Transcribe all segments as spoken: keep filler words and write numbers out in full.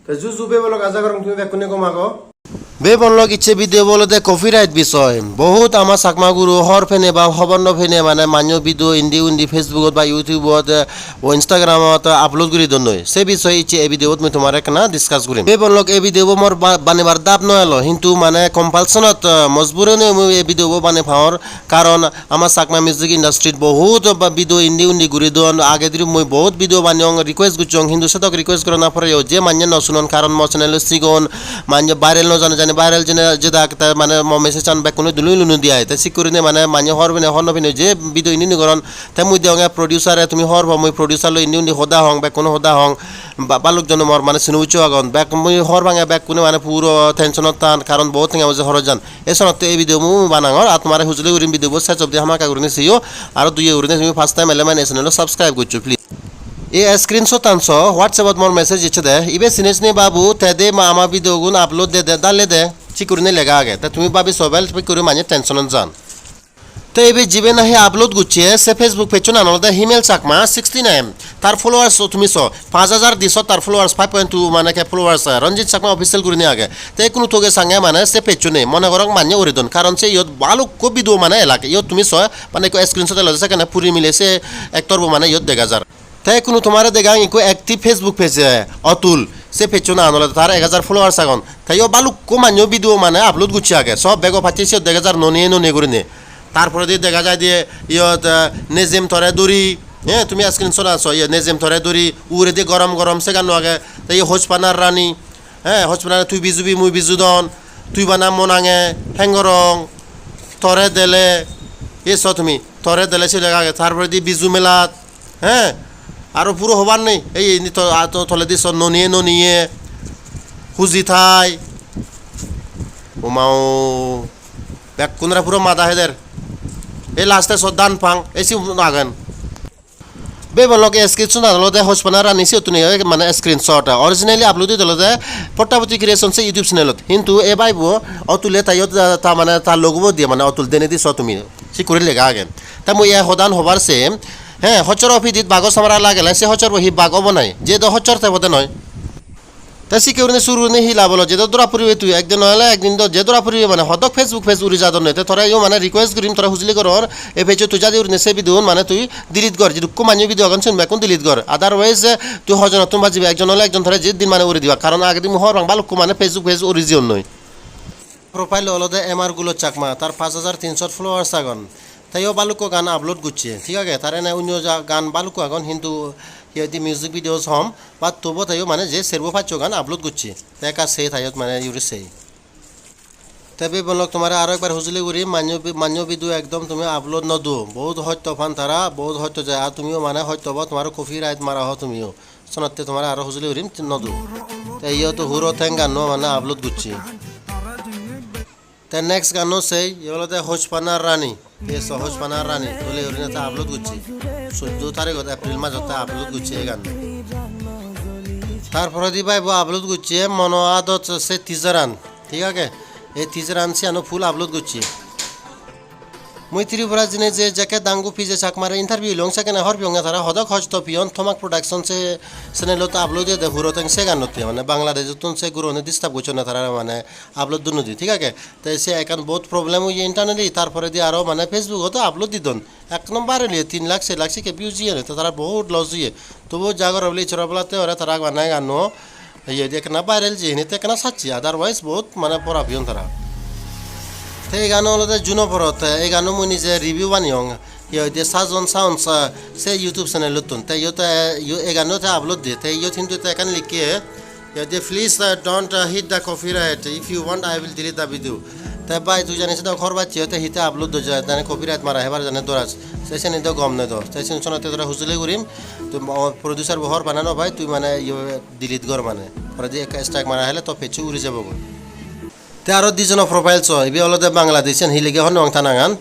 Te ju ju bebon lok, aja gorong tumi bekkune gom ago. Bebon lok, icche video bo olode copyright bisoy. Bohut ama Chakma guro hor pene ba hobor no pene mane manyo video indi undi Facebook ot ba YouTube ot, eh, o Instagram ot upload guri donnoi. Se bisoye icche ei video bot mui tomare ekkana discuss gurim. Bebon lok, ei video bo mor ba-, banebar dap no elo, hintu mane compulsion ot, eh, mojbur oinei mui ei video bo banei paor. Karon ama Chakma music industry-t bohut ba video indi undi guri don. Agedi mui bohut video baneyong, request gocchong, hintu sedok request gorana poreyo je manye no sunon, karon mo channel-o sigon, manye viral no jane, jane viral jene jedak, te mane mo message-an bekkune duli luni di ai. Te sik gurinei mane manye hor pene, hor no pene je video indi undi goron. Te mui degonge producer-e, tumi hor po, mui producer loi indi undi hoda hong, bekkune hoda hong, ba-, balok jone mor mane sinu uccho agon. Bek mui hor pange bekkune mane puro tension-ot tan, karon bohut tenga poije horoj jan. Ei sonotte ei video bo mui banangor, ar tomare hujuli gurim video bo ses obdi hamakkai gurinei seyo, aro duye gurinei tumi first time ele mane ei channel-o subscribe goccho, please. Ei screenshot-an so, WhatsApp-ot mor message ecche de, ibe sine sine babu, te de ma ama video gun upload de de, dale de, sik gurinei lega age. Te tumi babi so bel, sik guri manye tension-ot jan. Te ibe jibe nahi upload gocche, se Facebook page-un olode Himel Chakma sixty nine. Tar followers o tumi so, paanch hajar diso tar followers, five point two mane ke followers, eh, Ranjit Chakma Official gurinei age. Te ikkunu toge sange mane se page-u nei, mone gorong manye uri don, karon se iyot balukko video mane elak, iyot tumi so, mane ekko screenshot elode sekkene puri mile se actor bo mane iyot dega jar. Te ikkunu tomare degang ikko active Facebook page, eh, Atul, se page-u nang olode tar ek hajar followers agon. Te iyot balukko manye video mane upload gocche age, sob bego pacche siyot dega jar noniye noniye gurinei. Tar poredi dega jai de iyot, eh, Nejem tore duri, eh, tumi screenshot-an so, iyot Nejem tore duri, uguredi gorom gorom se ganno age, te iyot Hojpanar rani, eh, Hojpanar tui bijubi mui bijudon, tui bana mon ange, hengorong, tore dele, ei so tumi, tore dele se lega age, tar poredi biju melat, eh, aro puro hobar nei, ei indi to, a, to, toledi so noniye noniye, huji thai, o ma o. Bekkunore puro mada heder. Ei last-e sot dan pang, ei sigun agon. Bebon lok, ei screenshot-an olode Hojpana Rani siyottun ei mane screenshot. Originally upload oyede olode Pottapoti Creation se YouTube channel-ot. Hintu ei bhai bo Atul-e ta iyot, ah, ta mane ta logo bo diye mane Atul denedi so tumi. Sik guri lega age. Ta mui ei hodan hobar sem. He, hojsor o pidit bago samara lagele se hojsor bo hi bag obo nai? Je do hojsor te bode noi. Te sikke gurinei suru gurinei hi lab olo, jedo dora puribe tui, ekdin noile ekdin do je dora puribe mane hodok Facebook page uri jadonne, te tore yo mane request gurim, tore hujuli goror, ei page-ot tui jadi gurinei se video-un mane tui delete gor, jidukko manye video agon sigun bekkun delete gor, otherwise, eh, tui hojonottun bajibe, ekjon noile ekjon tore je din mane uri diba, karon agedi mui hobor pang balukko mane Facebook page uri jeyonnoi. Profile olode M R Gulo Chakma, tar paanch hajar tinso followers agon. Te yo balukko gan upload gocche, thik age? Tar ene onyo ja-, gan balukko agon, hintu hi hoide music videos hom, but tobuo te yo mane je serbo paccho gan upload gocche. Te ekka sei, ta iyot mane yuri sei. Te bebon lok tomare aro ekbar hujuli guri, manyo bi-, manyo video ekdom tumi upload no do. Bohut hosto pan tara, bohut hosto jai, ar tumiyo mane hosto bo tomar copyright mara ho tumiyo. Sonotte tomare aro hujuli gurim, no do. Te iyot huro theng ganno mane upload gocche. Te next ganno sei, iye olode Hojpana Rani. Ei so Hojpana Rani, dole gurinei te upload gocche. Soddo tarigot April majot te upload gocche ei ganno. Tar poredi bhai bo upload gocche Mono Adot se teaser-an, thik age? Ei teaser-an siyano full upload gocche. Mui Tripura jinei je jekke Dangu P J Chakmare interview long sekkene hor piyonge tara hodok hosto piyon Thomak Production se channel-ot upload oyede huro theng se gannotte, mane Bangladesh-ottun se gurone disturb gocchonne tara mane upload dunodi, thik age? Te se ekkan bohut problem oye internally, tar poredi aro mane Facebook-ot upload di don. Ek number oye tin lakh, ser lakh sekke views oye, te tara bohut loss oye. Tobuo ja goro bole Issoror bolatte ore tara mane ganno iye di ekkena viral jeyeni te ekkena sacche, otherwise bohut mane pora peyon tara. Te ei gano olode Juno Porot, te ei gano mui nije review baneyong. Iye hoide Sajon Sounds, ah, se YouTube channel-ottun. Te iyot, eh, iyo-, ei gano te upload de. Te iyot hintu te ekkan likke, iye hoide, "Please, uh, don't, uh, hit the copyright. If you want, I will delete the video." Te bhai, tui jani sedok hor bacche, te hite upload do jai, jani copyright mara hebar jani doras. Se seni do gom noi do. Te seni sonotte tore hujuli gurim. Tui mo-, producer bo hor bana no bhai, tui mane iyo delete gor mane. Poredi ekka strike mara hele to page uri jabo goi. Te aro dijono profile so, ibe olode Bangladesh, siyan hi lege hobor nw pang ta nangan.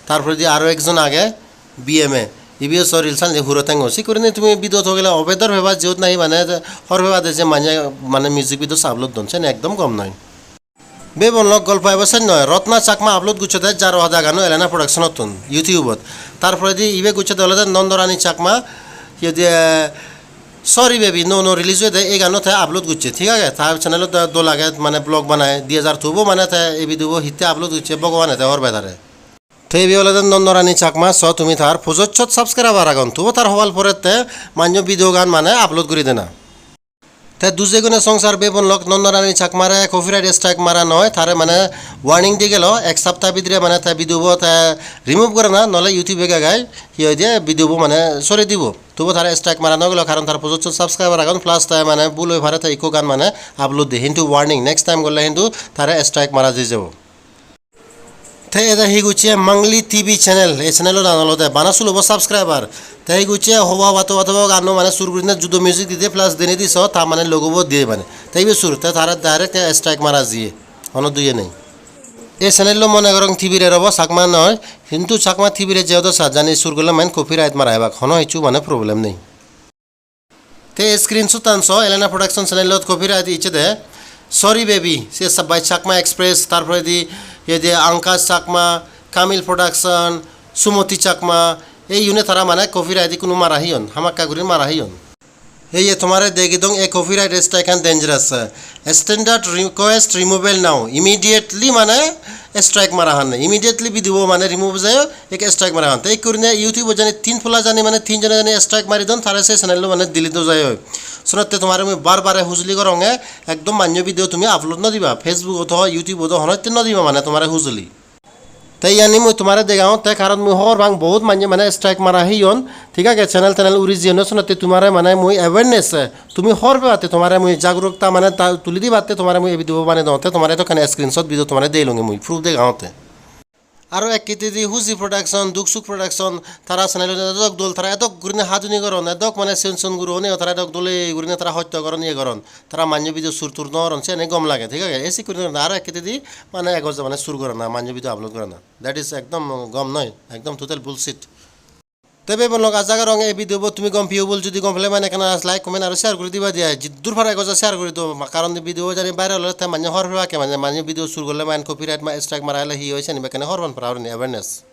Tar poredi aro ekjon age, B M A. Ibe so reels ani huro tengo. Sik gurinei tumi video thogele obedor peba, jiyot nahi mane hor peba de je mane, mane music video upload don, sen ekdom gom noi. Bebon lok, golpo ebo sen noi. Rotna Chakma upload gocchede Jaro Hada gano Elena Production-ottun YouTube-ot. Tar poredi ibe gocchede olode Nandorani Chakma, iyot, eh, Sorry Baby, no, no, release oyede, ei gano te upload gocche, thik age? Tar channel-ot dol age, mane vlog banai, di hajar tubo mane te ei video bo hitte upload gocche, Bhogobane te hobor pai tare. Te ibe olode Nonnorani Chakma, so tumi tar pojojjot subscriber agon, tubo tar hobal porette manjo video gan mane upload guri dena. Te duje gune songsar bebon lok, Nonnorani Chakmare copyright strike mara noi, tare mane warning di gelo, ek sapta bidire mane te video bo te remove gorana, nole YouTube e gagai, hi hoide video bo mane sore dibo. Tubo tare strike mara no gelo, karon tar pojojjot subscriber agon, plus te mane bul oi pare te ikko gan mane upload di, hintu warning, next time gorle hintu tare strike mara jei jebo. Te ede hi gocche Mangli T V channel, ei channel-o nang olode bana sulobo subscriber. Te hi gocche hoba hoba toba toba gano mane sur gurinei judo music dide plus denedi so ta mane logo bo diye mane. Te ibe sur, te tara direct strike mara jiye. Hono duye nei. Ei channel-o mone gorong T V-re robo, Chakma noi, hintu Chakma T V-re jehedo sa jani sur gorle mane copyright mara ebak, hono hissu mane problem nei. Te screenshot-an so, Elena Production channel-ot copyright icche de. Sorry Baby, se sab by Chakma Express, tar poredi ye de Ankas Chakma, Kamil Production, Sumoti Chakma, ei une tara mane copyright ikkunu mara heyon, hamakkai guri mara heyon. Ei ye tomare degi dong, ei copyright strike-an dangerous. Standard request removal now. Immediately mane strike mara han. Immediately video bo mane remove jayo, ek strike mara han. Te ekkurine YouTube-ot jani tin pola jani mane tin jone jani strike mari don, tare se channel-lo mane delete o jai oi. Senotte tomare mui bar bare hujuli goronge, ekdom manjo video tumi upload no diba. Facebook-ot ho, YouTube-ot ho, honotte no diba mane tomare hujuli. Te iyani mui tomare degangotte, karon mui hobor pang bohut manje mane strike mara heyon, thik age, channel tenel uri jeyon, senotte tomare mane mui awareness, eh, tumi hobor pebatte tomare mui jagrukta mane ta tuli dibatte tomare mui ei video bo banei dongotte, tomare edokkani screenshot video tomare deilunge mui proof degangotte. Aro ek hittedi Huji Production, Duk Suk Production, tara channel edok dol, tara edok gurine haduni goron, edok mane sigon sigon guro oneyo tara edok dole gurine tara hosto goron, iye goron. Tara manje video sur tur no goron, siyani gom lage, thik age? Ei sikkuri no, aro ek hittedi mane egoje mane sur gorana, manje video upload gorana. That is ekdom gom noi, ekdom total bullshit. Te bebon lok aja gorong ei video bo tumi gom piyo bol, judi gom pele mane ekkana like, comment aro share guri diba diya. Jiddur paro egoje share guri do, ma-, karon video jani viral ole te manje hobor pebak ke, mane, manje video sur gorle mane copyright ma strike mara hele hi oi seni bekkani hobor pan para orini awareness.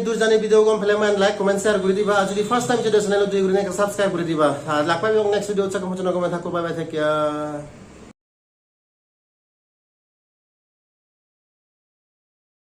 Dur jani video gom pele mane like, comment, share guri diba. Ar judi first time judi channel-ot dui guri ne subscribe guri diba. Ar lak paibo next video, chakka muchuna gome thakko, bye bye, take care.